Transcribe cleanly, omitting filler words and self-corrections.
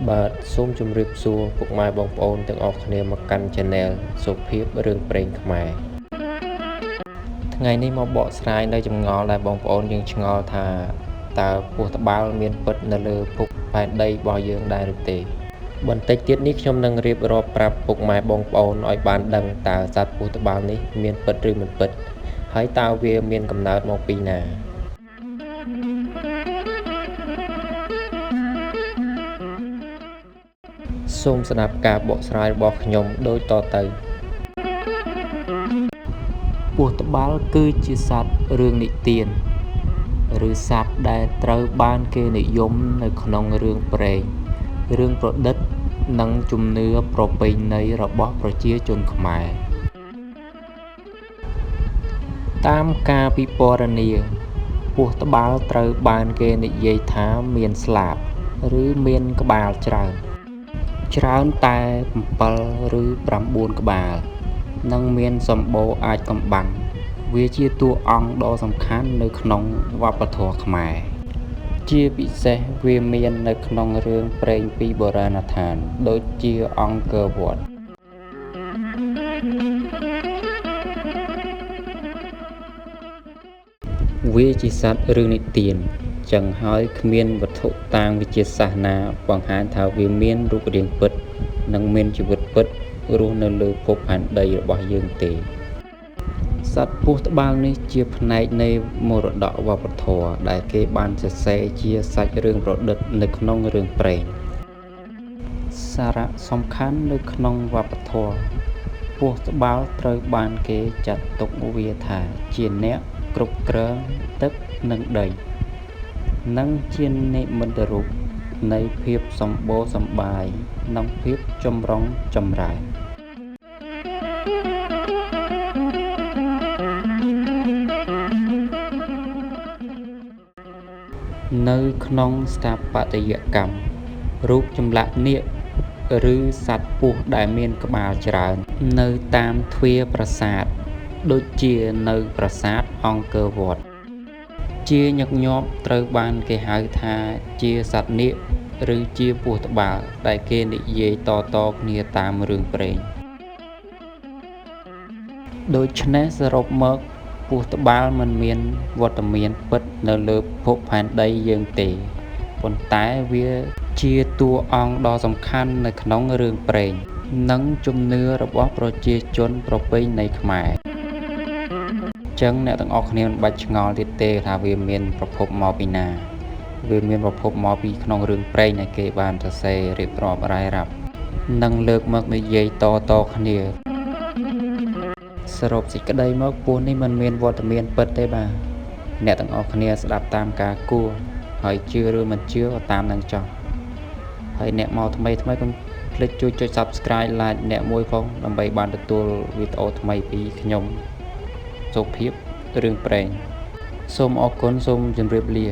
បាទសូមជម្រាបសួរពុកម៉ែបងប្អូនទាំងអស់គ្នាមកកាន់ Channel សុភាពរឿងព្រេងខ្មែរថ្ងៃនេះមកបកស្រាយនៅចម្ងល់ដែលបងប្អូនយើងឆ្ងល់ថាតើពស់ត្បាល់មានពិតនៅលើភពផែនដីរបស់យើងដែរឬទេបន្តិចទៀតនេះខ្ញុំនឹងរៀបរាប់ប្រាប់ពុកម៉ែបងប្អូនឲ្យបានដឹងតើសត្វពស់ត្បាល់នេះមានពិតឬមិនពិតហើយតើវាមានកំណើតមកពីណាសូមស្ដាប់ការបកស្រាយរបស់ខ្ញុំដូចតទៅពស់ត្បាល់គឺជាសត្វរឿងនិទានឬសត្វដែលត្រូវបានគេនិយមនៅក្នុងរឿងព្រេងរឿងប្រឌិតនិងជំនឿប្រពៃណីរបស់ប្រជាជនខ្មែរតាមការពិពណ៌នាពស់ត្បាល់ត្រូវបានគេនិយាយថាមានស្លាបឬមានក្បាលច្រើនច្រើនតែ7ឬ9ក្បាលនិងមានសម្បូរអាចកំបាំងវាជាតួអង្គដ៏សំខាន់នៅក្នុងវប្បធម៌ខ្មែរជាពិសេសវាមាននៅក្នុងរឿងព្រេងពីបុរាណដ្ឋានដូចជាអង្គរវត្តវាជាសត្វរឿងនិទានចឹងហើយគ្មានវត្ថុតាងវិទ្យាសាស្ត្រណាបង្ហាញថាវាមានរូបរាងពិតនិងមានជីវិតពិតរស់នៅលើភពផែនដីរបស់យើងទេសត្វពស់ត្បាល់នេះជាផ្នែកនៃមរតកវប្បធម៌ដែលគេបានសរសេរជាសាច់រឿងប្រឌិតនៅក្នុងរឿងព្រេងសារៈសំខាន់នៅក្នុងវប្បធម៌ពស់ត្បាល់ត្រូវបានគេចាត់ទុកវាថាជាអ្នកគ្រប់គ្រងទឹកនិងដីនិងជានិមិត្តរូបនៃភាពសម្បូរសប្បាយនិងភាពចម្រុងចម្រើននៅក្នុងស្ថាបត្យកម្មរូបចម្លាក់នាគឬសត្វពស់ដែលមានក្បាលច្រើននៅតាមទ្វារប្រាសាទដូចជានៅប្រាសាទអង្គរវត្តជាញឹកញាប់ត្រូវបានគេហៅថាជាសត្វនាគឬជាពស់ត្បាល់ដែលគេនិយាយតៗគ្នាតាមរឿងព្រេងដូច្នេះសរុបមកពស់ត្បាល់មិនមានវត្តមានពិតនៅលើភពផែនដីយើងទេប៉ុន្តែវាជាតួអង្គដ៏សំខាន់នៅក្នុងរឿងព្រេងនិងជំនឿរបស់ប្រជាជនប្រពៃណីខ្មែរចឹងអ្នកទាំងអស់គ្នាមិនបាច់ឆ្ងល់ទៀតទេថាវាមានប្រភពមកពីណាវាមានប្រភពមកពីក្នុងរឿងព្រេងដែលគេបានសរសេររៀបរាប់រាយរាប់និងលើកមកនិយាយតៗគ្នាសរុបសេចក្តីមកពស់នេះមិនមានវត្តមានពិតទេបាទអ្នកទាំងអស់គ្នាស្ដាប់តាមការគួរហើយជឿឬមិនជឿក៏តាមនឹងចោះហើយអ្នកមកថ្មីថ្មីកុំភ្លេចជួយចុច Subscribe Like អ្នកមួយផងដើម្បីបានទទួលវីដេអូថ្មីពីខ្ញុំសុភាពរឿងព្រេងសូមអរគុណសូមជម្រាបលា